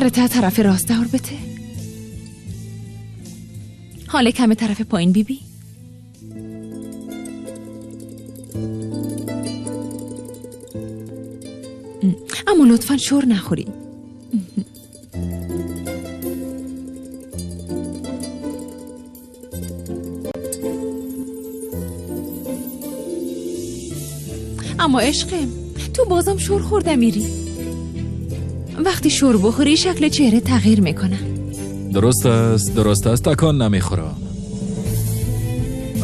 سرت طرف راست دور بده. حالا کم طرف پایین بیبی. اما لطفا شور نخوری. اما عشقم تو بازم شور خورده میری. وقتی شور بخوری شکل چهره تغییر میکنه. درست است، درست است، تکان نمیخورم.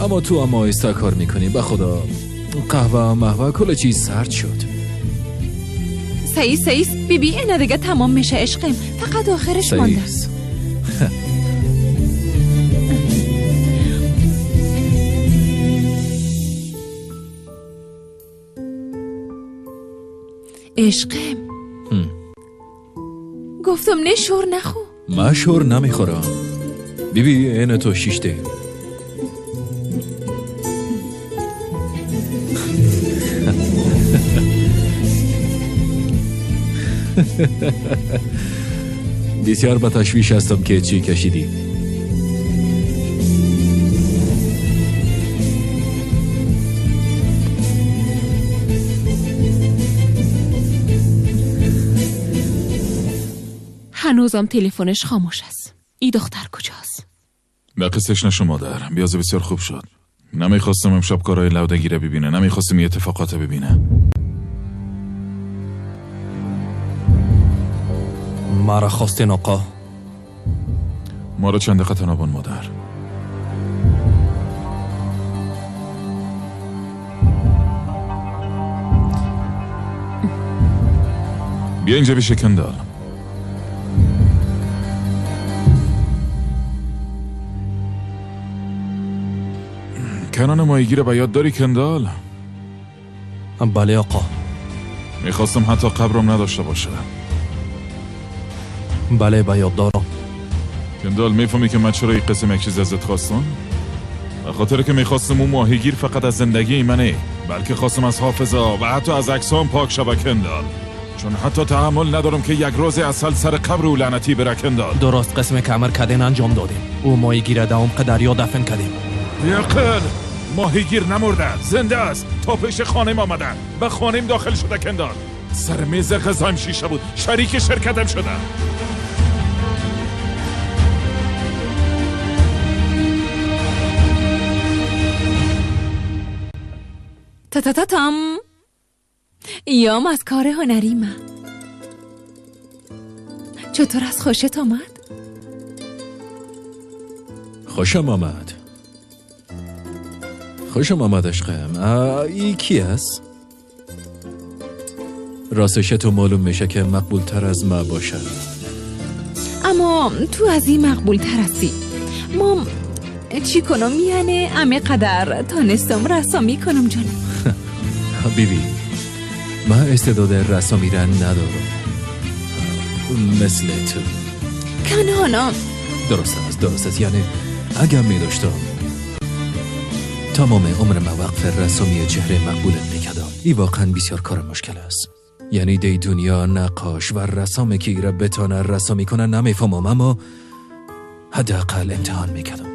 اما تو هم آهسته کار میکنی. به خدا قهوه مهوه کل چیز سرد شد. سعیس سعیس بیبی اینا دیگه تمام میشه عشقم، فقط آخرش مانده. عشقم گفتم نه شور نخو. من شور نمیخورم بیبی. اینه تو شیشته. بسیار به تشویش هستم که چی کشیدی. هنوزم تلفنش خاموش است. ای دختر کجاست؟ به قصهش نشو مادر. بیازه بسیار خوب شد. نمیخواستم امشب کارهای لودگی را ببینه، نمیخواستم یه اتفاقات ببینه. مرا خواستین آقا؟ ما را چند دقیقه تنابان مادر. بیا اینجا بیشه کندال. کنان ماهیگیر را به یاد داری کندال؟ بله آقا. میخواستم حتی قبرم نداشته باشه. بله به یاد دارم. کندال میفهمی که من چرا این قسم یک چیز ازت خواستم؟ به خاطر که میخواستم اون ماهیگیر فقط از زندگی منه، بلکه خواستم از حافظه و حتی از عکسام پاک شوه کندال. چون حتی تحمل ندارم که یک روز اصل سر قبر او لعنتی بره کندال. درست قسم که امر کردین انجام دادیم. او ماهیگیر در عمق دریا دفن کردیم. یقین ماهیگیر نمرده، زنده است. تا پیش خانم آمده، به خانم داخل شده کندال. سر میز غذایم شیشه بود، شریک شرکتم شده. تا تا تا تام یام از کار هنری من. چطور از خوشت آمد؟ خوشم آمد. خوشم آمد عشقم. ای کی است؟ راستش تو معلوم میشه که مقبول تر از ما باشه. اما تو از این مقبول تر هستی. ما چی کنم یعنی امه قدر تانستم رسامی کنم جانم. بیبی من استعداد رسامی را ندارم مثل تو. کنانا درست است، درست است. یعنی اگر می داشتم تمام عمر ما وقف رسامی چهره مقبولت میکردم. ای واقعا بسیار کار مشکل است. یعنی دی دنیا نقاش و رسام که ای را بتانه رسامی کنه نمیفهمم، اما حداقل امتحان میکردم.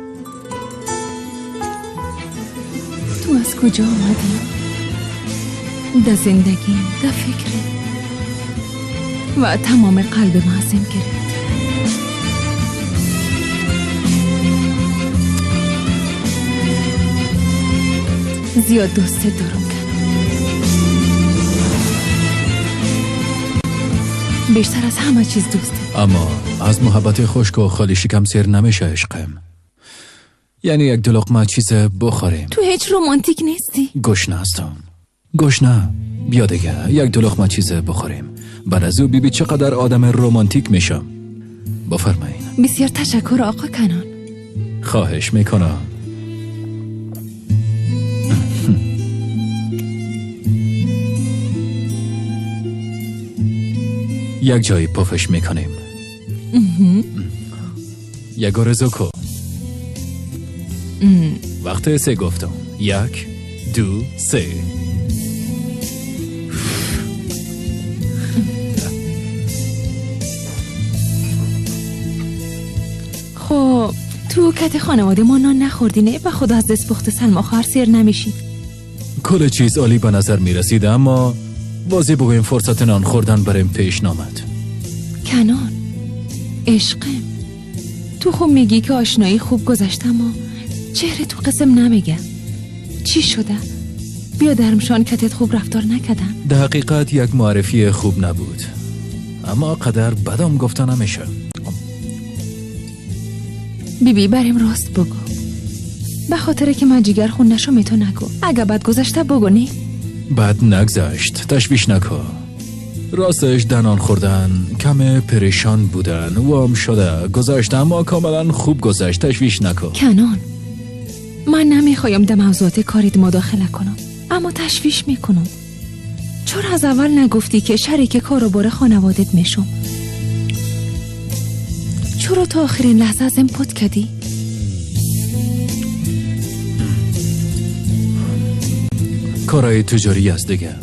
تو از کجا آمدی؟ در زندگیم، در فکرم و تمام قلب ما ازم گرفت. زیاد دوست دارم کنم. بیشتر از همه چیز دوست. اما از محبت خشک و خالی شکم سیر نمیشه عشقم. یعنی یک دو لقمه چیز بخوریم. تو هیچ رومانتیک نیستی. گشنه هستم. گشنه. بیا دیگه یک دو لقمه چیز بخوریم. بعد از او بیبی چقدر آدم رومانتیک میشم. بفرمایین. بسیار تشکر آقا کنان. خواهش میکنم. یک جایی پفش میکنیم. یک آرزو کو. وقت سه گفتم. 1 2 3. کت خانواده ما نان نخوردی نه؟ به خدا از دست پخت سلما خواهر سیر نمیشی. کل چیز عالی به نظر میرسید، اما بازی بگویم فرصت نان خوردن برایم پیش نامد. کنان عشقم، تو خوب میگی که آشنایی خوب گذشته، اما چهره تو قسم نمیگه. چی شده؟ بیا درمشان کتت خوب رفتار نکردن. در حقیقت یک معرفی خوب نبود، اما قدر بدم گفته نمیشه. بیبی بریم راست بگو، به خاطر که من جیگر خون نشم تو نگو. اگه بد گذشته بگو. نی بد نگذشت، تشویش نکن. راستش دنان خوردن کم پریشان بودن وام شده گذشت، اما کاملا خوب گذشت، تشویش نکن. کنان من نمیخوایم در موضوعات کاریت مداخله کنم، اما تشویش میکنم. چرا از اول نگفتی که شریک کاروبار خانوادت میشم؟ چرا تا آخرین لحظه ازم پت کردی؟ کارای تجاری است دیگه.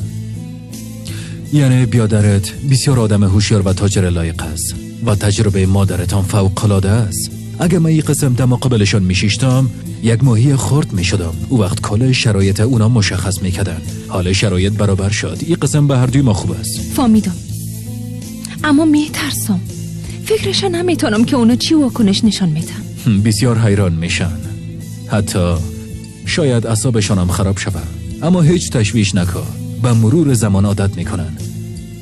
یعنی بیادرت بسیار آدم هوشیار و تاجر لایق است و تجربه مادرتان فوق العاده است. اگه من این قسم در مقابلشان میشیشتم یک ماهی خرد میشدم. او وقت کل شرایط اونا مشخص میکردن. حال شرایط برابر شد. این قسم به هر دوی ما خوب است. فهمیدم، اما میترسم. فکرش نمیتونم که اونا چی واکنش نشان میدن. بسیار حیران میشن، حتی شاید اعصابشان هم خراب شود. اما هیچ تشویش نکن، به مرور زمان عادت میکنن.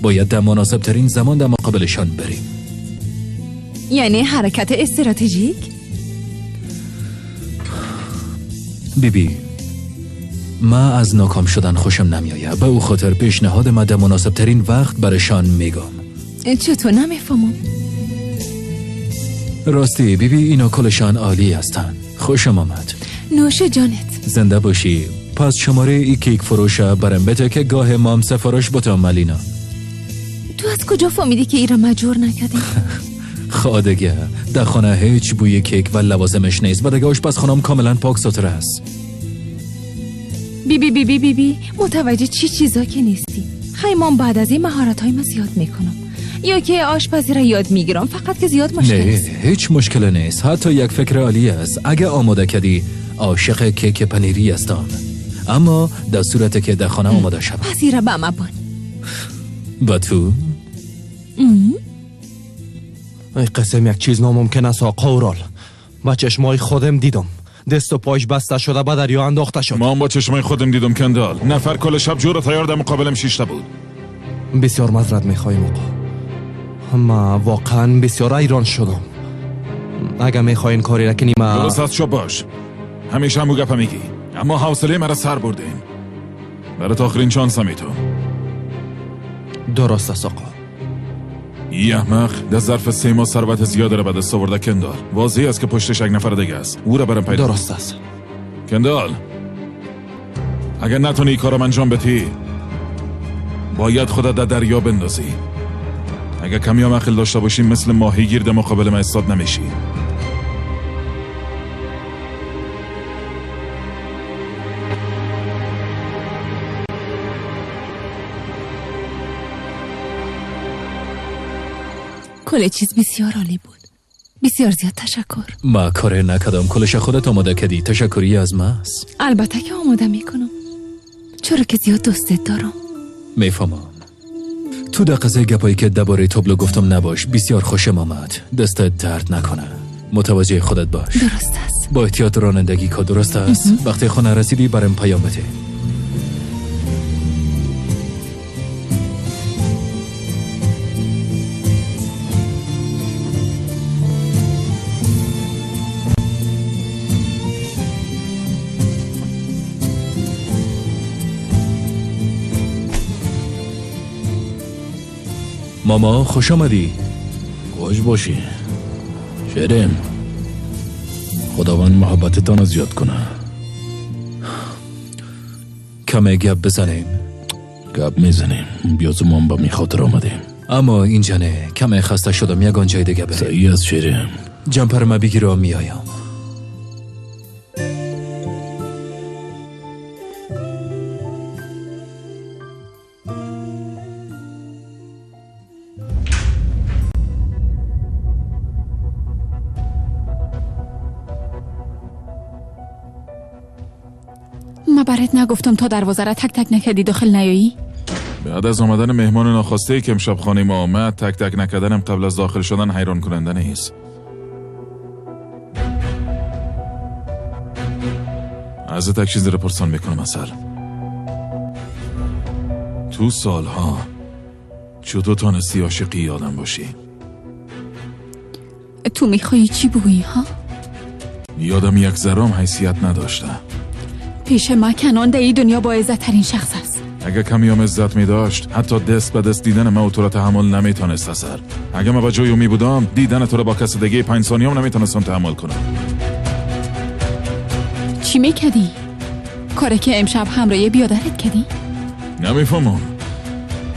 باید در مناسب ترین زمان در مقابلشان بریم. یعنی حرکت استراتژیک؟ بیبی ما از ناکام شدن خوشم نمیآید. به او خاطر پیشنهاد ما در مناسب ترین وقت برشان میگم. چطور نمیفهمم؟ راستی بیبی اینا کلشان عالی هستن، خوشم آمد. نوش جانت. زنده باشی. پس شماره ای کیک فروش برم بده که گاه مام سفارش بتام. ملینا تو از کجا فهمیدی که ایرا مجبور نکردی؟ خادگه در خانه هیچ بوی کیک و لوازمش نیست و دیگه آشپزخانه‌ام کاملا پاک ساتره است. بی بی بی بی بی متوجه چی چیزا که نیستی. خیمان بعد از این مهارت های من زیاد میکنم، یا که آشپزی را یاد میگیرم، فقط که زیاد مشکل نه نیست. هیچ مشکل نیست، حتی یک فکر عالی است. اگه آماده کردی عاشق کیک پنیری هستم، اما در صورت که در خانه آماده شود. پس ایرا به مبان. با تو؟ ای قسم یک چیز ناممکن است آقا اورال. با چشمای خودم دیدم دست و پایش بسته شده به دریا انداخته شد. ما هم با چشمای خودم دیدم کندال. نفر کل شب جور تیار در مقابلم شیشته بود. بسیار معذرت میخوایم آقا، ما واقعا بسیار حیران شدم. اگه میخواین کاری را کنیم درست از شب باش. همیشه همو گپ میگی، اما حوصله مرا سر بردین. برات آخرین شانس هم تو. درست است آقا. ای احمق در ظرف 3 ماه ثروت زیاد را به دست آورده کندال. واضح است که پشتش یک نفر دیگه است. او را برام پیدا. درست است. کندال اگر نتونی کارم انجام بدی باید خودت در دریا بندازی. اگر کمی هم عقل داشته باشی مثل ماهیگیر در مقابل من ایستاد نمیشی. کل چیز بسیار عالی بود. بسیار زیاد تشکر. ما کار نکردم، کلش خودت آماده کردی. تشکری از ماست. البته که آماده میکنم، چرا که زیاد دوستت دارم. میفهمم. تو در قضیه گپایی که درباره تابلو گفتم نباش. بسیار خوشم آمد. دستت درد نکنه. متوجه خودت باش. درست است. با احتیاط رانندگی که درست است. وقتی خانه رسیدی برام پیام بده. ماما خوش آمدی. خوش باشی شیرین. خداوند محبتتان را زیاد کنه. کمی گپ بزنیم. گپ میزنیم. بیاز ما به می خاطر آمدیم. اما اینجا نه، کمی خسته شدم. یگان جای دیگه بریم. صحیح است شیرین. جمپر ما بگیر و میایم. برات نگفتم تا دروازه را تک تک نکردی داخل نیایی؟ بعد از آمدن مهمان ناخواسته که امشب خانه ما آمد، تک تک نکردنم قبل از داخل شدن حیران کننده نیست. از تک چیز را پرسان میکنم اصل. تو سالها چطور تانستی عاشقی آدم باشی؟ تو میخوایی چی بگویی ها؟ یادم یک ذرام حیثیت نداشته. پیش ما کنان در این دنیا با عزت ترین شخص است. اگه کمی هم عزت می داشت حتی دست به دست دیدن من و تو را تحمل نمیتونست اثر. اگه من با جای او می بودم دیدن تو را با کس دیگه 5 ثانیه هم نمیتونستم تحمل کنم. چی میکردی؟ کاری که امشب همراه بیادرت کردی؟ نمیفهمم.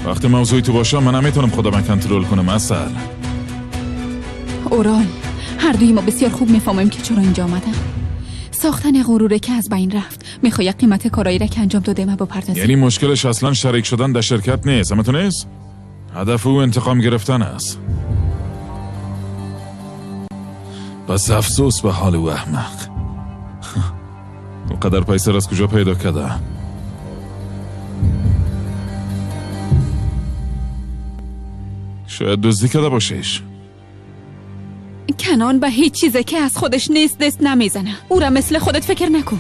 وقتی موضوعی تو باشم من نمیتونم خودم کنترل کنم اصل. اورال، هر دوی ما بسیار خوب میفهمیم که چرا اینجا آمدم. ساختن غروره که از بین رفت، میخوای قیمت کارایی را که انجام داده ما بپردازی. یعنی مشکلش اصلا شریک شدن در شرکت نیست، اما تو نیست؟ هدف او انتقام گرفتن است. پس افسوس به حال او احمق. او قدر پیسه از کجا پیدا کرده؟ شاید دزدی کرده باشیش. کنان به هیچ چیزی که از خودش نیست دست نمیزنه. او را مثل خودت فکر نکن.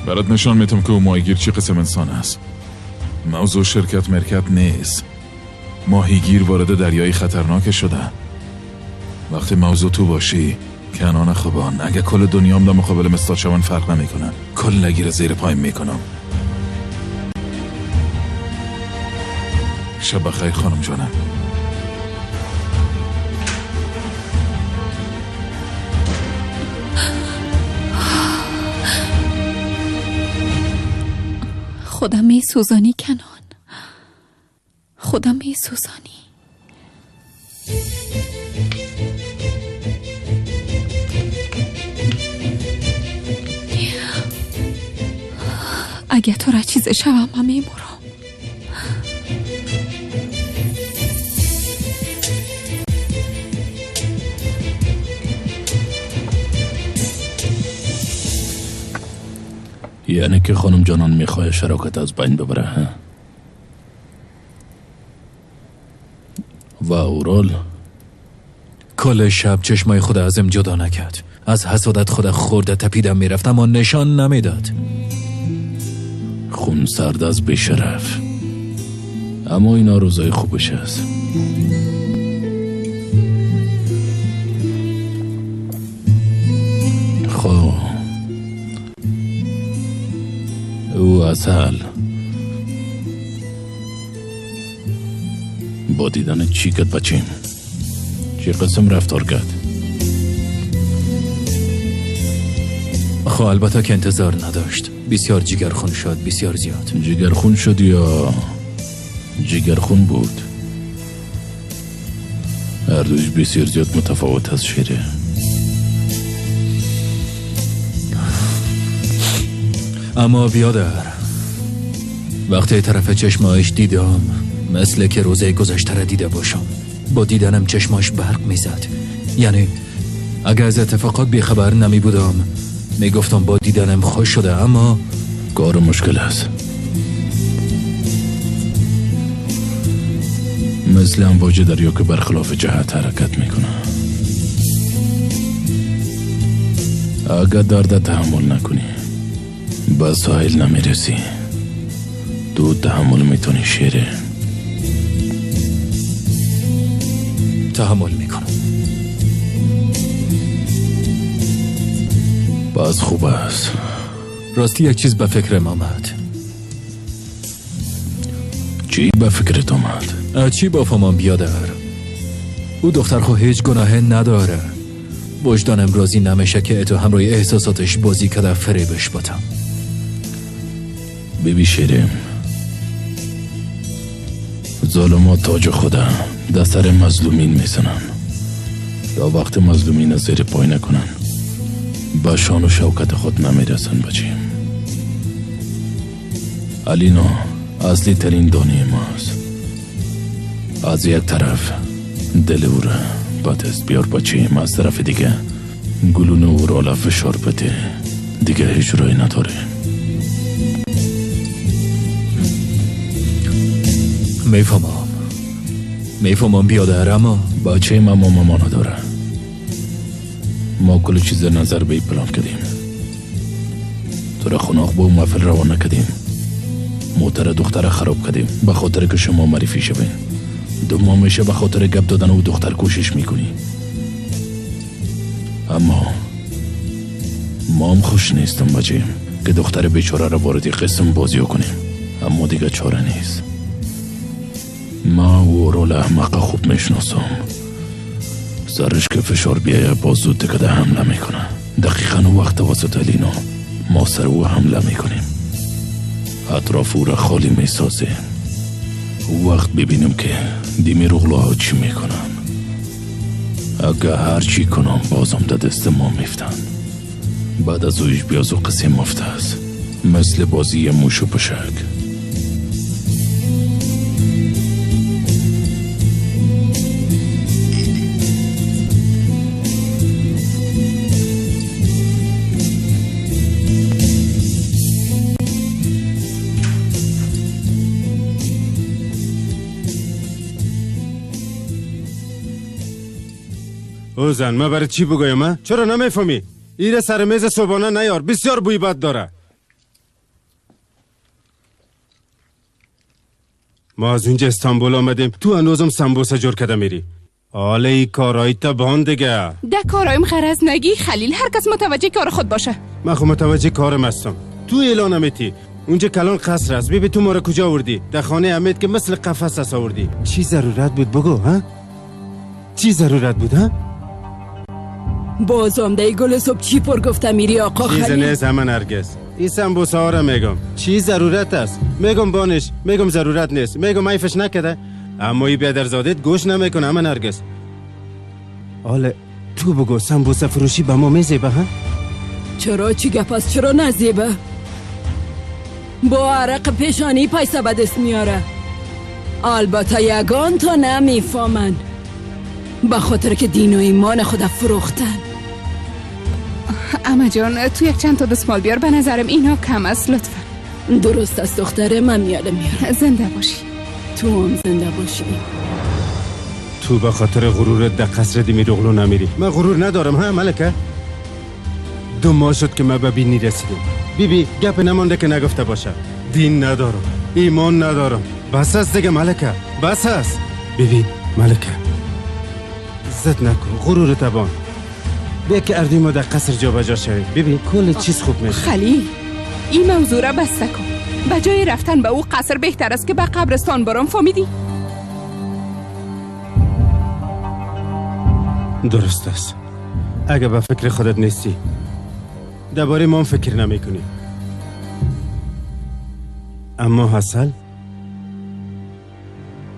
برات نشان میتم که او ماهیگیر چی قسم انسان است. موضوع شرکت مرکت نیست. ماهیگیر وارد دریای خطرناک شده. وقتی موضوع تو باشی کنان خوبان، اگه کل دنیام در مقابل مستاد شوان فرق نمیکنه. کل نگیر زیر پایم میکنم. شب بخیر خانم جانم. خودم می سوزانی کنان، خودم می سوزانی. اگه تو را چیز شوم من می مرم. یعنی که خانم جانان میخواه شراکت از بین ببره ها؟ و اورال کل شب چشمای خود ازم جدا نکرد. از حسادت خود خورده تپیدم میرفت اما نشان نمیداد. خون سرد از بیشرف، اما اینا روزای خوبش است. خب او اصل با دیدن چی کد بچیم چی قسم رفتار کرد؟ خب البته که انتظار نداشت. بسیار جگرخون شد، بسیار زیاد. جگرخون شد یا جگرخون بود؟ هر دوش بسیار زیاد متفاوت از شیره. اما بیادر، وقتی طرف چشمایش دیدم مثل که روزه گذشته را دیده باشم. با دیدنم چشماش برق میزد. یعنی اگر از اتفاقات بیخبر نمی بودم میگفتم با دیدنم خوش شده، اما کار مشکل است. مثل امواج دریا که برخلاف جهت حرکت میکنه. اگر درد تحمل نکنی به ساحل نمیرسی. تو تحمل میتونی شیره؟ تحمل میکنم. باز خوب است. راستی یک چیز به فکرم آمد. چی به فکرت آمد؟ چی با فامان بیادر؟ او دختر خو هیچ گناه نداره. وجدانم راضی نمیشه که اتو همراه احساساتش بازی کده فریبش باتم. بیبی شیریم، ظالما تاج خدا در سر مظلومین میزنن. تا وقت مظلومین از زیر پای نکنن به شان و شوکت خود نمیرسن. بچیم علینا اصلی ترین دانه ماست. از یک طرف دل او را به دست بیار بچیم، از طرف دیگه گلون او را فشار بده. دیگه هیچ رای نداره. میفهمم بیادر، اما بچه ما ماما نداره. ما کل چیز در نظر به پلان کردیم. تو را خناق با محفل روانه کردیم. موتر دختر خراب کردیم به خاطر که شما معرفی شوین. 2 ماه میشه به خاطر گپ دادن او دختر کوشش میکنی. اما ما هم خوش نیستم بچه که دختر بیچاره را وارد قسم بازی کنیم، اما دیگه چاره نیست. ما او رول احمق خوب میشناسم. سرش که فشار بیایه باز زود دیگه حمله میکنه. دقیقا او وقت توسط علینا ما سر او حمله میکنیم. اطراف او را خالی میسازیم. او وقت ببینیم که دیمیروغلوها چی میکنن. اگه هر چی کنم بازم در دست ما میفتن. بعد از اویش بیاز و قسم مفته است، مثل بازی موش و پشک. او زن، من برای چی بگویم؟ چرا نمیفهمی؟ ایره سر میز صبحانه نیار، بسیار بوی بد داره. ما از اونجا استانبول آمدیم، تو هنوزم سمبوسه جور کرده میری. حالا ای کارایی تا بان دیگه. ده کارایم غرض نگی خلیل، هر کس متوجه کار خود باشه. من خو متوجه کارم هستم. تو اعلان نمیتی. اونجا کلان قصر است. ببین تو ما را کجا آوردی؟ در خانه امید که مثل قفس است آوردی. چی ضرورت بود بگو ها؟ چی ضرورت بود ها؟ باز آمده گل صبح چی پر گفته میری آقا خلیل؟ چیز نیست همه نرگس. این سمبوسه ها را میگم. چی ضرورت است؟ میگم بانش، میگم ضرورت نیست، میگم عیفش نکده. اما ای بیادرزادت گوش نمیکنه همه نرگس. حالا تو بگو سمبوسه فروشی به ما میزیبه ها؟ چرا چی گپ است؟ چرا نزیبه؟ با عرق پیشانی پیسه به دست میاره. البته یگان تا نمیفهمن، به خاطر که دین و ایمان خود فروختن. اما جان تو یک چند تا دستمال بیار، به نظرم اینا کم است لطفا. درست است دختره، من میارم. زنده باشی. تو هم زنده باشی. تو به خاطر غرورت در قصر دیمیروغلو نمیری. من غرور ندارم ها ملکه. 2 ماه شد که من به بینی رسیدم. بیبی گپ نمانده که نگفته باشه. دین ندارم، ایمان ندارم. بس است دیگه ملکه، بس است. ببین ملکه، زد نکن، غرور تبان. بیا که اردوی ما در قصر جابجا شویم. ببین کل چیز خوب میشه. خلیل این موضوع را بسته کن. به جای رفتن به او قصر بهتر است که به قبرستان برام، فهمیدی؟ درست است. اگه به فکر خودت نیستی، درباره ما فکر نمی کنی. اما حسن،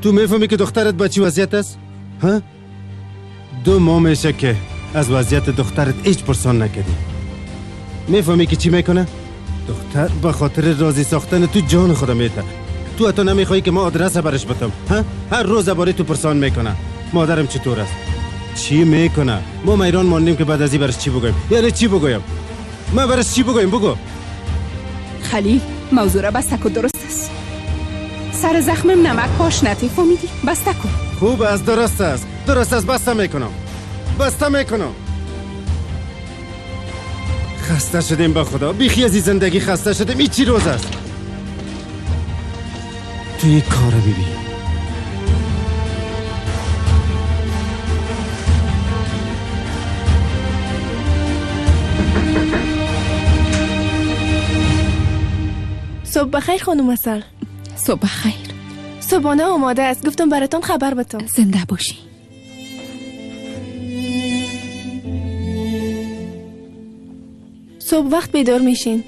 تو میفهمی که دخترت با چی وضعیت است؟ ها؟ 2 ماه میشه که از وضعیت دخترت هیچ پرسان نکردی. میفهمی که چی میکنه؟ دختر به خاطر راضی ساختن تو جان خودم میته. تو حتی نمیخوای که ما آدرس برش بدم. ها؟ هر روز درباره تو پرسان میکنه. مادرم چطور است؟ چی میکنه؟ ما ایران ماندیم که بعد از این برش چی بگویم؟ یعنی چی بگویم؟ ما برش چی بگویم؟ بگو. خلیل موضوع را بسته کن، درست است. سر زخمم نمک پاش نتی، فهمیدی؟ بسته کن. خوب است، درست است، درست است. بسته میکنم، بسته میکنم. خسته شدیم به خدا، بیخی از این زندگی خسته شدیم. این چی روز است؟ تو یک کار ببین. صبح بخیر خانم عسل. صبح بخیر. صبحانه آماده است، گفتم براتون خبر بدم. زنده باشی. صبح وقت بیدار میشین.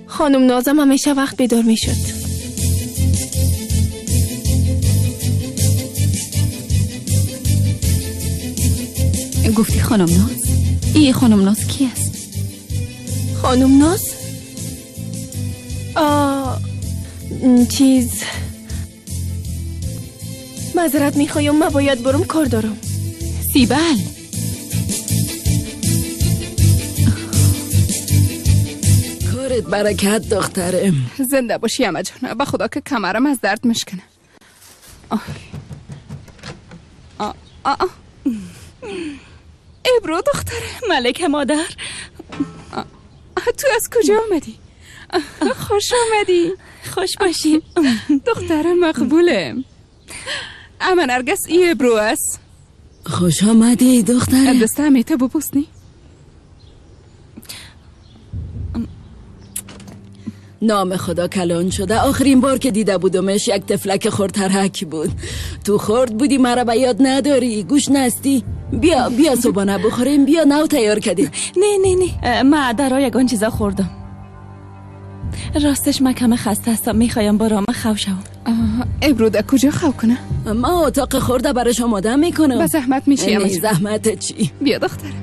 خانم نازم همیشه وقت بیدار میشد. گفتی خانم ناز؟ ای خانم ناز کی است؟ خانم ناز؟ چیز معذرت میخوایم، من باید برم، کار دارم. سیبل کار عمرت برکت دخترم. زنده باشی امه جان، به خدا که کمرم از درد مشکنه. آه ابرو دختره. ملکه مادر، تو از کجا آمدی؟ خوش آمدی. خوش باشی دختر مقبوله. اما نرگس ای ابرو است. خوش آمدی دختره. دسته همیته بپوسنی. نام خدا کلان شده. آخرین بار که دیده بودمش یک تفلک خردترک بود. تو خرد بودی، مرا به یاد نداری، گوش نستی. بیا بیا صبحانه بخوریم، بیا نو تیار کردیم. نه نه نه، من درا یگان چیزا خوردم. راستش من کم خسته هستم، میخوایم با رامه خو شوم. ابرو در کجا خو کنه؟ ما اتاق خورده براش آماده میکنم. به زحمت میشی. نه زحمت چی؟ بیا دختره.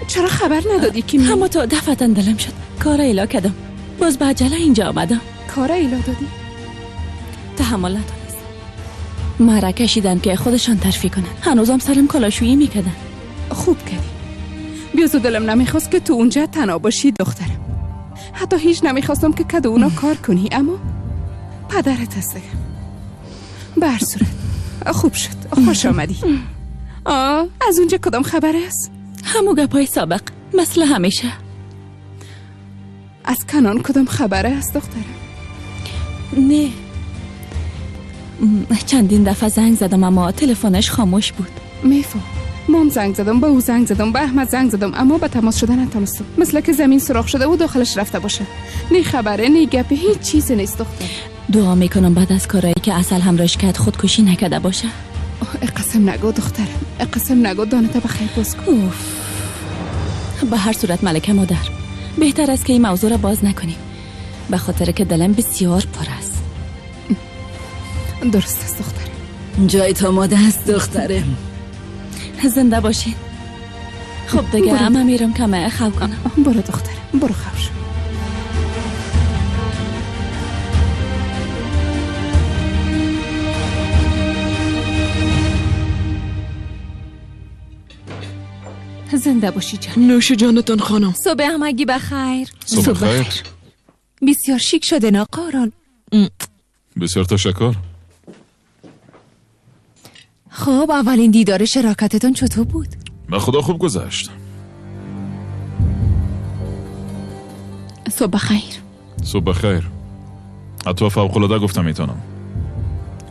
چرا خبر ندادی که همه تو دفعتا دلم شد کار ایلا کردم، باز به عجله اینجا آمدم. کار ایلا دادی؟ تحمل ندانست. مرا کشیدن که خودشان ترفی کنن. هنوزم سرم کلاشویی میکردن. خوب کردی. بیازو دلم نمیخواست که تو اونجا تنها باشی دخترم. حتی هیچ نمیخواستم که کد اونا کار کنی، اما پدرت هست دیگه. به هر صورت خوب شد، خوش آمدی. از اونجا کدام خبر است؟ همو گپای سابق، مثل همیشه. از کنان کدام خبره است دخترم؟ نه، چندین دفعه زنگ زدم اما تلفنش خاموش بود. میفهم. مام زنگ زدم، به او زنگ زدم، به احمد زنگ زدم، اما به تماس شدن نتونستم. مثل که زمین سوراخ شده و داخلش رفته باشه. نه خبره نه گپی، هیچ چیزی نیست دختر. دعا میکنم بعد از کارایی که عسل همراهش کرد خودکشی نکرده باشه. قسم نگو دخترم، قسم نگو، دانته بخیر باز کن. به هر صورت ملکه مادر، بهتر است که این موضوع را باز نکنیم، به خاطر که دلم بسیار پر است. درست است دخترم. جای تو آماده است دخترم. زنده باشین. خب دیگه اما میرم کمه خو کنم. برو دخترم، برو خو شو. زنده باشی جان. نوش جانتان خانم. صبح همگی بخیر. صبح بخیر. بسیار شیک شده ناقاران. بسیار تشکر. خب اولین دیدار شراکتتون چطور بود؟ به خدا خوب گذشت. صبح بخیر. صبح بخیر. حتی فوق‌العاده گفتم میتونم.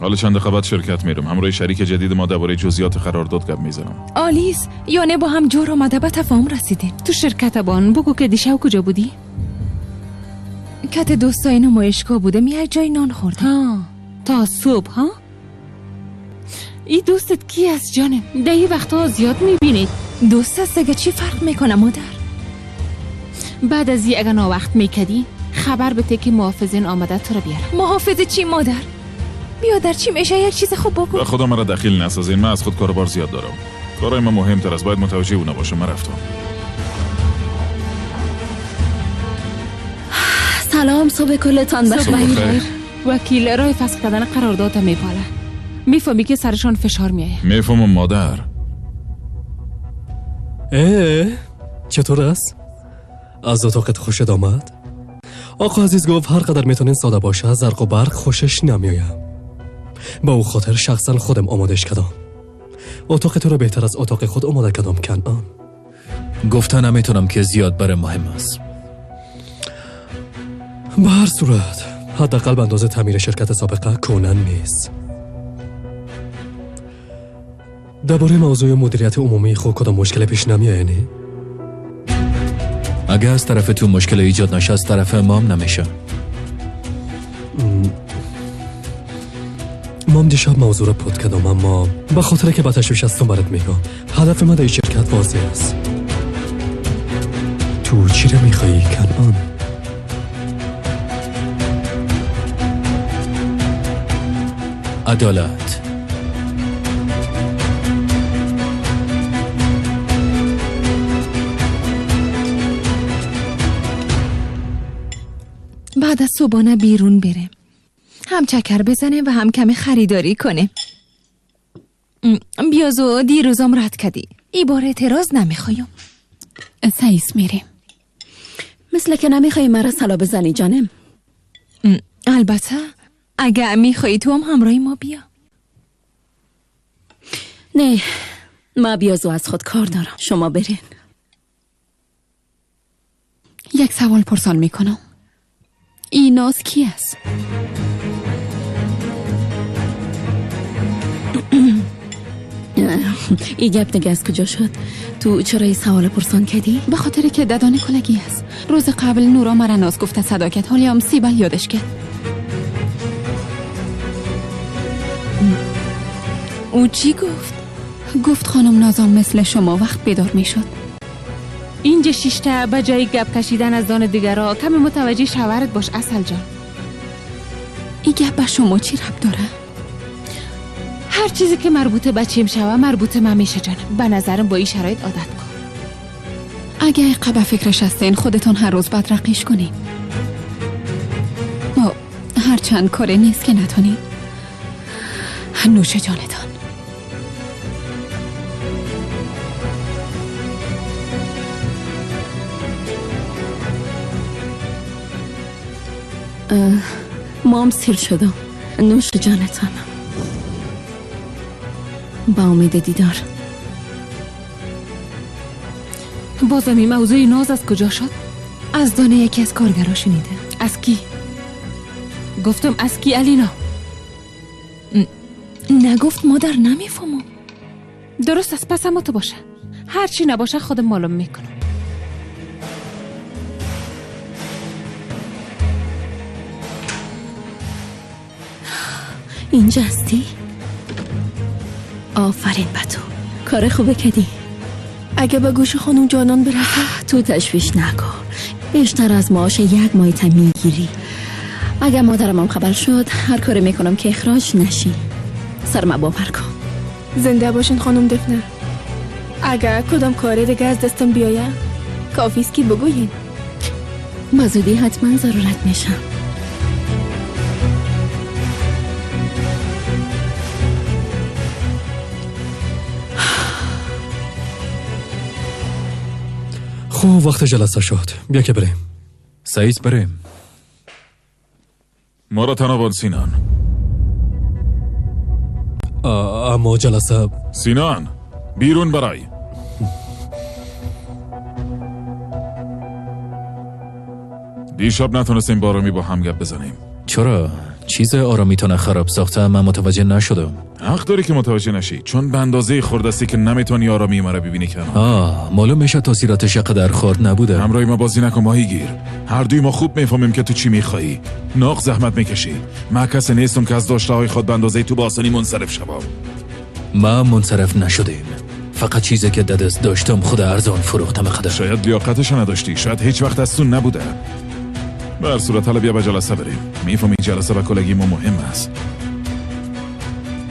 حالا چند دقیقه بعد شرکت میرم، همراه شریک جدید ما درباره جزئیات قرارداد گپ میزنم. آلیس، یعنی با هم جور آمده به تفاهم رسیدین. تو شرکت بان بگو که دیشب کجا بودی؟ کت دوستای نمایشگاه بودم، یک جای نان خوردم. تا صبح ها؟ این دوستت کی است جانم؟ در این وقتا زیاد میبینید. دوست است دیگه، چی فرق میکنه مادر؟ بعد از این اگه ناوقت میکدی خبر بده که محافظین آمده تو رو بیارم. محافظ چی مادر؟ بیا در چی میشه یک چیز خوب بگو. به خدا مرا دخیل نسازین، من از خود کاروبار زیاد دارم. کارای من مهمتر است، باید متوجه او نباشم. من رفتم. سلام، صبح کلتان بخیر. وکیل رای فسخ کردن قرارداد میپاله. میفهمی که سرشان فشار میایه. میفهمم مادر. چطور است؟ از اتاقت خوشت آمد؟ آقا عزیز گفت هر قدر میتونین ساده باشه، زرق و برق خوشش نمیآید. با او خاطر شخصا خودم آمادش کردم. اتاق تو رو بهتر از اتاق خود آماده کردم کنعان. گفتن نمیتونم که زیاد برای مهم است. به هر صورت حداقل به اندازه تعمیر شرکت سابقه کنن نیست. درباره موضوع مدیریت عمومی خود کدام مشکل پیش نمیایه؟ نه؟ اگه از طرف تو مشکل ایجاد نشه از طرف مام نمیشه. مام دیشب موضوع را پد کردم، اما به خاطر که به تشویش هستم برات میگم. هدف من در این شرکت واضح است. تو چی را میخوایی کنعان؟ عدالت. بعد از صبحانه بیرون بریم. هم چکر بزنیم و هم کمی خریداری کنیم. بیازو دیروزم رد کردی. ای بار اعتراض نمیخوایم. سعیس میریم. مثل که نمیخوای مرا سلا بزنی جانم. البته اگه میخوایی تو هم همراه ما بیا. نه ما بیازو از خود کار دارم، شما برین. یک سوال پرسان میکنم. این ناز کی است؟ این گپ دیگه از کجا شد؟ تو چرا این سوال پرسان کردی؟ به خاطر که ددان کلگی است. روز قبل نورا مرا ناز گفته صدا کرد، حالی هم سیبل یادش کرد. او چی گفت؟ گفت خانم نازم مثل شما وقت بیدار میشد. اینجا شیشته به جای گپ کشیدن از دان دیگرا کمی متوجه شوهرت باش عسل جان. این گپ به شما چی ربط داره؟ هر چیزی که مربوط به چیم شوه مربوط من میشه جانم. به نظرم با این شرایط عادت کن. اگه قبه فکرش هستین خودتون هر روز بدرقیش کنین. هر چند کاری نیست که نتونین. نوش جانتان. مام سیر شدم. نوش جانتان. با امید دیدار. بازم این موضوع ناز از کجا شد؟ از دانه یکی از کارگرا شنیده. از کی؟ گفتم از کی علینا؟ نگفت مادر، نمیفهمم. درست است، پس اما تو باشه. هرچی نباشه خودم معلوم میکنم. اینجا هستی؟ آفرین به تو، کار خوبه کردی. اگه به گوش خانم جانان برسه. تو تشویش نکن، بیشتر از معاش یک ماهی تا میگیری. اگه مادرم هم خبر شد هر کاری میکنم که اخراج نشی. سرم باور کن. زنده باشین خانم دفنه. اگه کدام کار دیگه از دستم بیایه کافیست که بگویین. به زودی حتما ضرورت میشم. خوب وقت جلسه شد، بیا که بریم. سعید بریم. ما را تنها سینان. اما جلسه. سینان بیرون برای. دیشب نتونستیم با آرامی با هم گپ بزنیم. چرا؟ چیز آرامیتان خراب ساخته من متوجه نشدم. حق داری که متوجه نشی، چون به اندازه خوردستی که نمیتونی آرامی مرا ببینی کنار. معلوم میشه تاثیراتش قدر خرد نبوده. همراه ما بازی نکن ماهیگیر. هر دوی ما خوب میفهمیم که تو چی میخوایی. ناق زحمت میکشی. من کسی نیستم که از داشته های خود به اندازه تو با آسانی منصرف شوم. ما منصرف نشدیم. فقط چیزی که دست داشتم خود ارزان فروختم قدر. شاید لیاقتش نداشتی، شاید هیچ وقت از تو نبوده. به هر صورت حالا بیا به جلسه بریم. میفهمی جلسه به کلگی ما مهم است.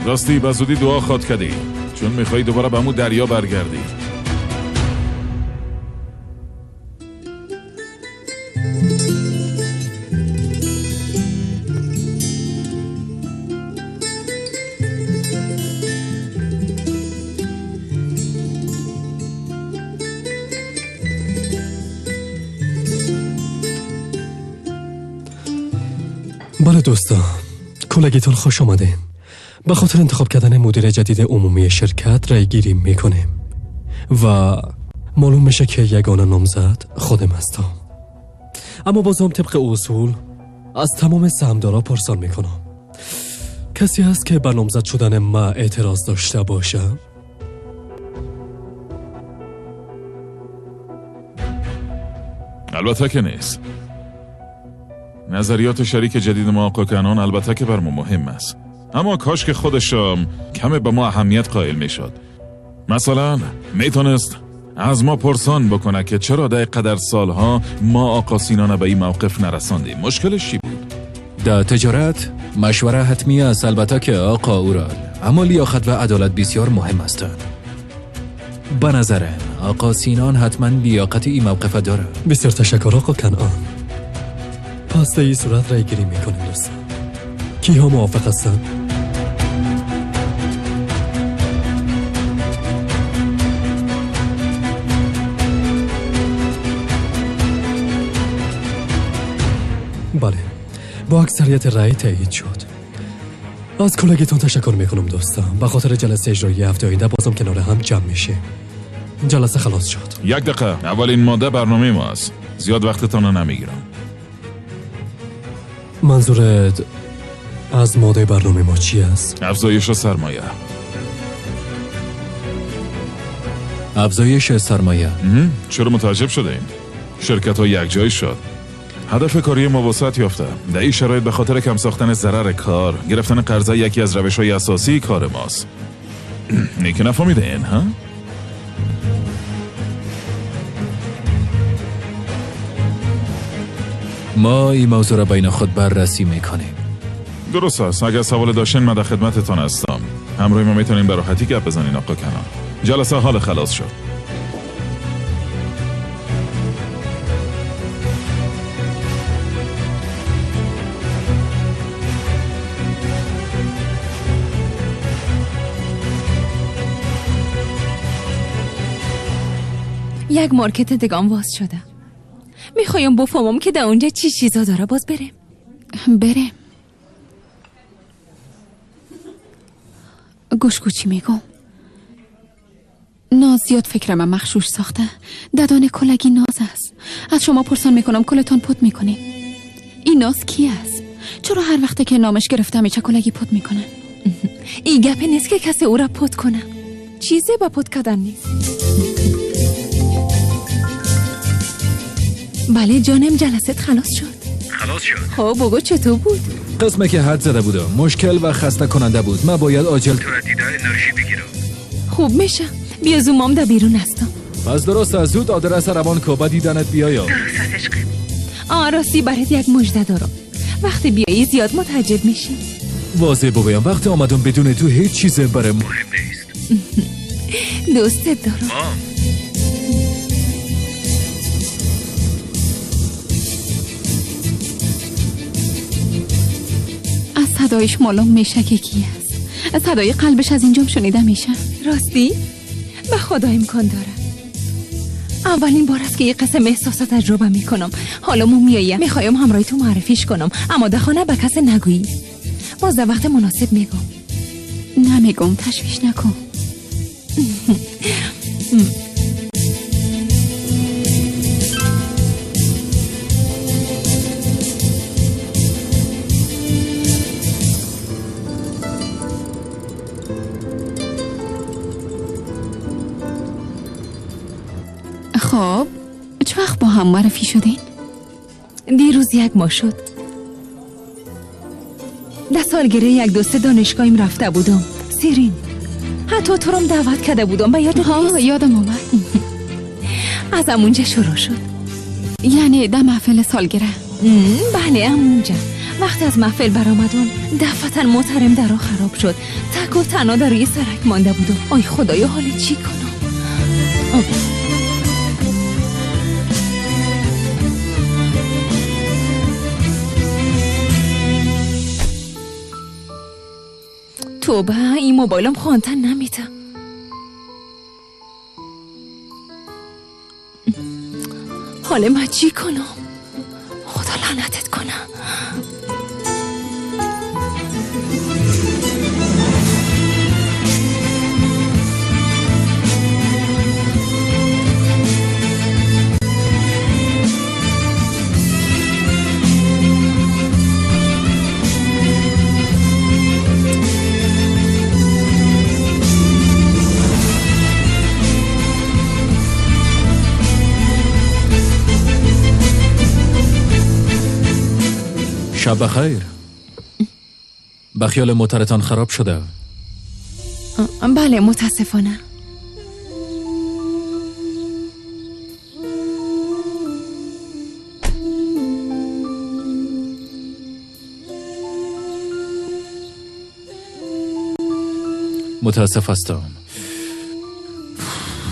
راستی به زودی دعا خواد کردی، چون میخوای دوباره به همون دریا برگردی. بله دوستان، کلگیتون خوش آمدین. به خاطر انتخاب کردن مدیر جدید عمومی شرکت رای گیری میکنیم و معلوم میشه که یگانه نامزد خودم هستم. اما بازم طبق اصول از تمام سهامدارا پرسان میکنم. کسی هست که به نامزد شدن ما اعتراض داشته باشه؟ البته که نیست. نظریات شریک جدید ما آقا کنان البته که بر ما مهم است، اما کاش که خودش کم به ما اهمیت قائل میشد. مثلا میتونست از ما پرسان بکنه که چرا در قدر سالها ما آقا سینان به این موقف نرساندیم. مشکلش چی بود؟ در تجارت مشوره حتمی است البته که آقا اورال، اما لیاقت و عدالت بسیار مهم هستند. به نظرم آقا سینان حتما لیاقت این موقف داره. بسیار تشکر آقا کنعان. پس در این صورت رای گیری میکنیم دوستان. Киҳо мувофиқ ҳастанд? Бале, бо аксарияти раъй таъйид шуд. Аз куллагитон ташаккур мекунам, дӯстам. Ба хотири ҷаласаи иҷроии ҳафтаи оянда бозам канори ҳам ҷамъ мешем. Ҷаласа халос шуд. Як дақиқа, аввалин модда барномаи мо аст. Зиёд вақтатонро намегирам. Манзурат аз моддаи барномаи мо чӣ аст? Афзоиши сармоя. Афзоиши сармоя. Чаро мутааҷҷиб шудаем? Ширкатҳо якҷой шуд. Ҳадафи кории мо вусъат ёфта. Дар ин шароит ба хотири кам сохтани зарари кор, гирифтани қарза яке аз равишҳои асосии кори мост. Неки нафаҳмидаен, ҳа? Мо ин мавзӯъро байни худ баррасӣ мекунем. Дуруст аст. Агар саволе доштен, ман дар хидмататон ҳастам. Ҳамроҳи мо метавонем ба роҳатӣ гап бизанین, оқо Канон. Ҷаласа ҳол халос шуд. یک مارکت دگان باز شده. میخوایم بفهمم که در اونجا چی چیزا داره. باز بریم. بریم. گوش کو چی میگم. ناز زیاد فکرم مخشوش ساخته. ددان کلگی ناز است. از شما پرسان میکنم کلتان پت میکنین. این ناز کی است؟ چرا هر وقت که نامش گرفتم میچه کلگی پت میکنن؟ این گپی نیست که کسی او را پت کنه. چیزی با پت کردن نیست. بله جانم، جلسه خلاص شد. خلاص شد. خب بگو چطور بود؟ قسمه که حد زده بودم. مشکل و خسته کننده بود. من باید عاجل تو را دیده انرژی بگیرم. خوب میشه. بیا زومام در بیرون هستم. پس درست از زود آدرس روان کو با دیدنت بیایم. درست است عشقم. آ راستی برات یک مژده دارم. وقتی بیایی زیاد متعجب میشی. واضح بگویم وقتی آمدم بدون تو هیچ چیز برای مهم نیست. دوستت دارم. از صدایش معلوم میشه که کی است. از صدای قلبش از اینجام شنیده میشه. راستی؟ به خدا امکان داره. اولین بار است که یه قسم احساس تجربه میکنم. حالا مو میایم. میخوایم همراه تو معرفیش کنم، اما در خانه به کس نگویی. باز در وقت مناسب میگم. نمیگم، تشویش نکن. خب چه وقت با هم معرفی شدین؟ دیروز یک ماه شد. در سالگره یک دوست دانشگاهیم رفته بودم، سیرین. حتی تو رو دعوت کرده بودم، به یادت نیست؟ یادم آمد. از همونجا شروع شد. یعنی در محفل سالگره؟ بله همونجا. وقتی از محفل برآمدم دفعتا محترم درا خراب شد. تک و تنها در روی سرک مانده بودم. آی خدایا حالی چی کنم؟ توبه این موبایلم خواندن نمیده. حالا من چی کنم؟ خدا لعنتت کنه. شب بخیر. به خیال موترتان خراب شده؟ بله متاسفانه. متاسف هستم.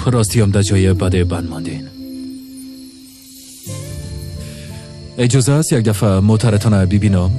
راستی هم در جای بده بند ماندین. اجازه است یک دفعه موترتان رو ببینم؟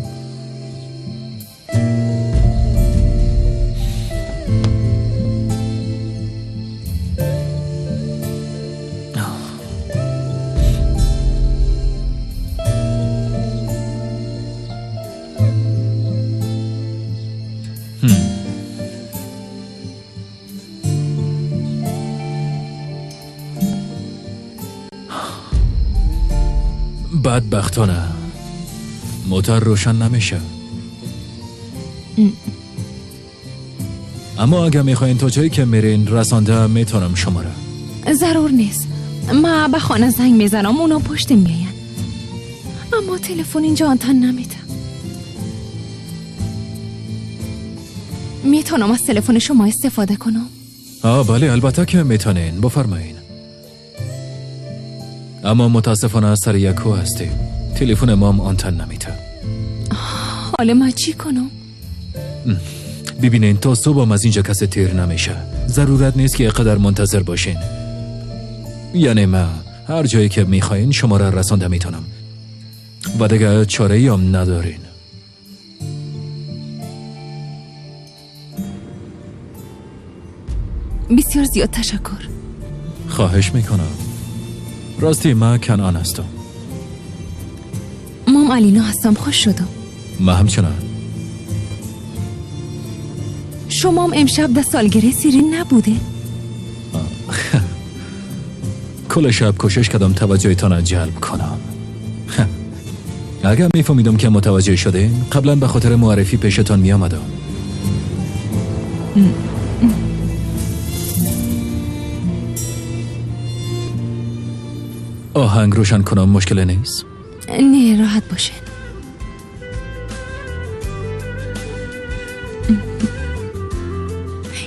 بدبختانه موتور روشن نمیشه. اما اگه میخواین تا جایی که میرین رسانده میتونم شما را. ضرور نیست. ما به خانه زنگ میزنم، اونا پشت میاین. اما تلفن اینجا آنتن نمیده. میتونم از تلفن شما استفاده کنم؟ بله البته که میتونین، بفرمایین. اما متاسفانه سر یک کوه هستیم، تلفن ما هم آنتن نمیده. حالا ما چی کنم؟ ببینین تا صبح از اینجا کسی تیر نمیشه. ضرورت نیست که اینقدر منتظر باشین. یعنی ما هر جایی که میخواین شما را رسانده میتونم و دیگه چاره هم ندارین. بسیار زیاد تشکر. خواهش میکنم. راستی من کنعان هستم. مام علینا هستم، خوش شدم. من همچنان. شما هم امشب در سالگره سیرین نبوده؟ کل شب کوشش کردم توجهتان جلب کنم. اگر میفهمیدم که متوجه شده قبلا به خاطر معرفی پیشتان میآمدم. آهنگ روشن کنم مشکل نیست؟ نه راحت باشه.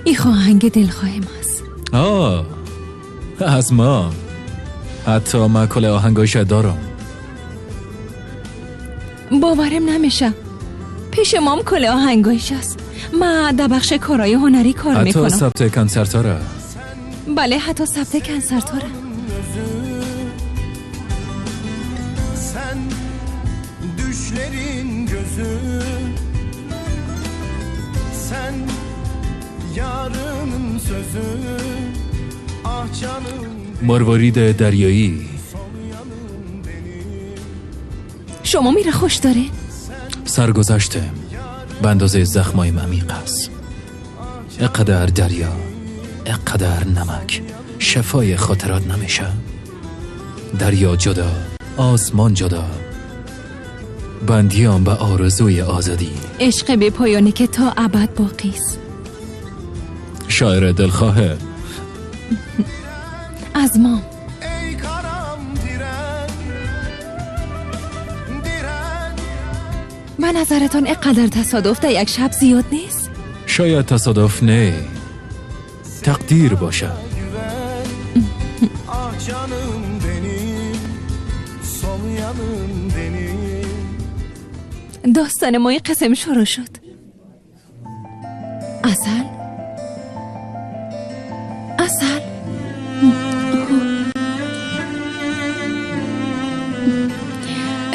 این آهنگ دلخواه ماست. از ما. حتی ما کل آهنگاش دارم. باورم نمیشه. پیش مام کل آهنگایش است. ما در بخش کارهای هنری کار میکنم. حتی ثبت کنسرت ها را. بله حتی ثبت کنسرت ها را. مروارید دریایی. شما میره خوش داره؟ سرگذشته به اندازه زخمای عمیق است. اقدر دریا، اقدر نمک، شفای خاطرات نمیشه. دریا جدا، آسمان جدا، بندیان به آرزوی آزادی. عشق به پایانی که تا ابد باقی است. شاعر دلخواهه از ما. به نظرتان اقدر تصادف در یک شب زیاد نیست؟ شاید تصادف نه، تقدیر باشه. داستان ما این قسم شروع شد. عسل، عسل،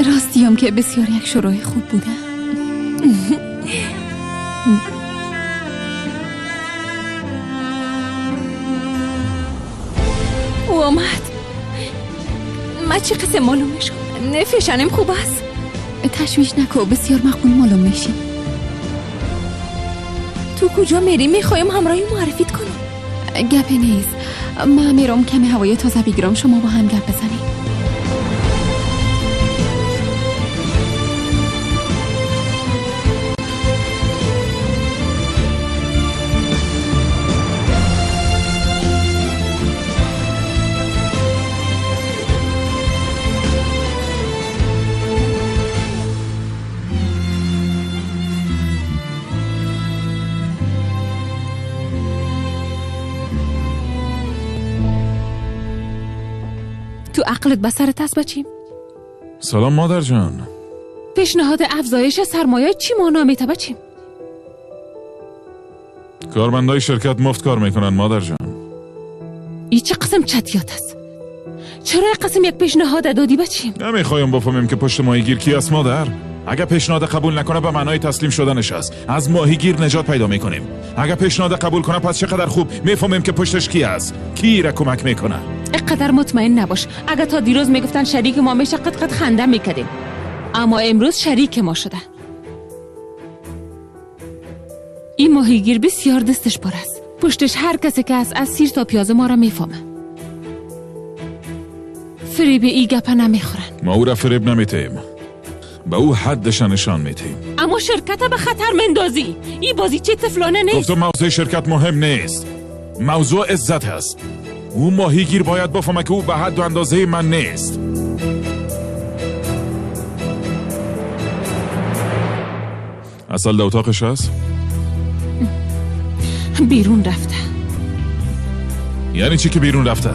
راستیم که بسیار یک شروع خوب بوده. او آمد. من چی قسم معلوم میشم؟ فشانم خوب است. تشویش نکو، بسیار مقبول معلوم میشی. تو کجا میری؟ میخوایم همراهی معرفیت کنم. گپی نیست، من میرم کمی هوای تازه بگیرم، شما با هم گپ بزنید. تو عقلت به سرت است بچیم؟ سلام مادر جان. پیشنهاد افزایش سرمایه چی معنا میته بچیم؟ کارمندای شرکت مفت کار میکنن مادر جان. ای چه قسم چتیات است؟ چرا قسم یک پیشنهاد دادی بچیم؟ نمیخوایم بفهمیم که پشت ماهیگیر کی است مادر. اگه پیشنهاد قبول نکنه به معنای تسلیم شدنش است. از ماهیگیر نجات پیدا میکنیم. اگه پیشنهاد قبول کنه پس چقدر خوب میفهمیم که پشتش کی است، کی را کمک میکنه. اقدر مطمئن نباش. اگه تا دیروز میگفتن شریک ما میشه قد قد خنده میکردیم، اما امروز شریک ما شده. این ماهیگیر بسیار دستش پر است. پشتش هر کسی که از سیر تا پیاز ما را میفهمه. فریب ای گپه نمیخورن. ما او را فریب نمیتیم، به او حدش نشان میتیم. اما شرکت به خطر مندازی. این بازی چه طفلانه نیست. گفتم موضوع شرکت مهم نیست، موضوع عزت هست. او ماهیگیر باید بفهمه که او به حد و اندازه من نیست. اصل در اتاقش هست؟ بیرون رفته. یعنی چی که بیرون رفته؟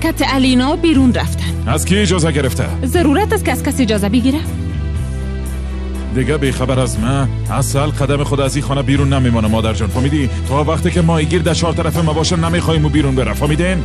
کت علینا بیرون رفتن. از کی اجازه گرفته؟ ضرورت است که از کسی اجازه بگیره؟ دیگه بیخبر از من اصل قدم خود از این خانه بیرون نمیمانه مادر جان، فهمیدی؟ تا وقتی که ماهیگیر در چهار طرف ما باشه نمیخوایم او بیرون بره، فهمیدین؟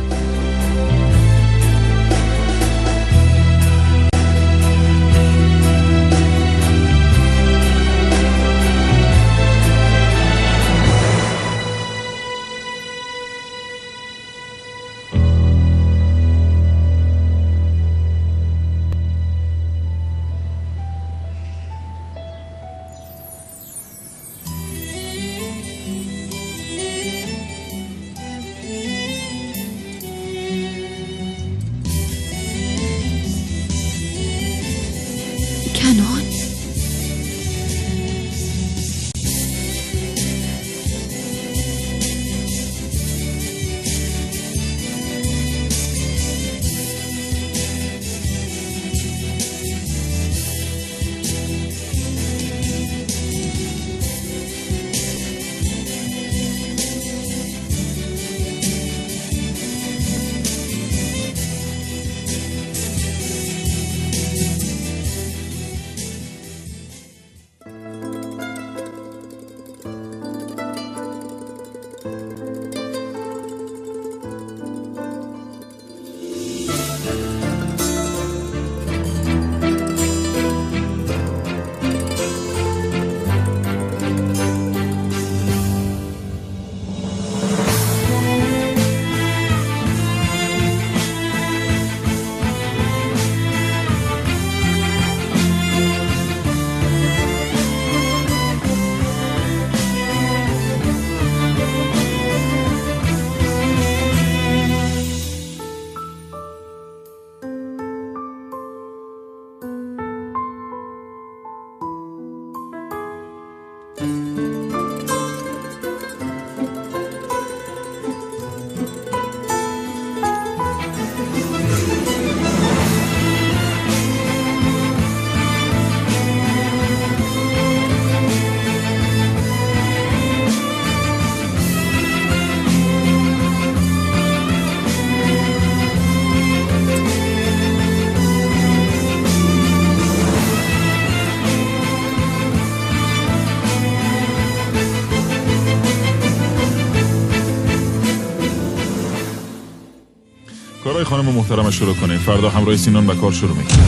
کارهای خانم محترم شروع کنیم. فردا همراه سینان به کار شروع میکنیم.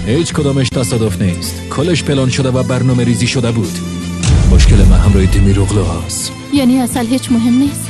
هیچ کدامش تصادف نیست. کلش پلان شده و برنامه ریزی شده بود. مشکل من همراه دمیروغلو هست. یعنی اصل هیچ مهم نیست؟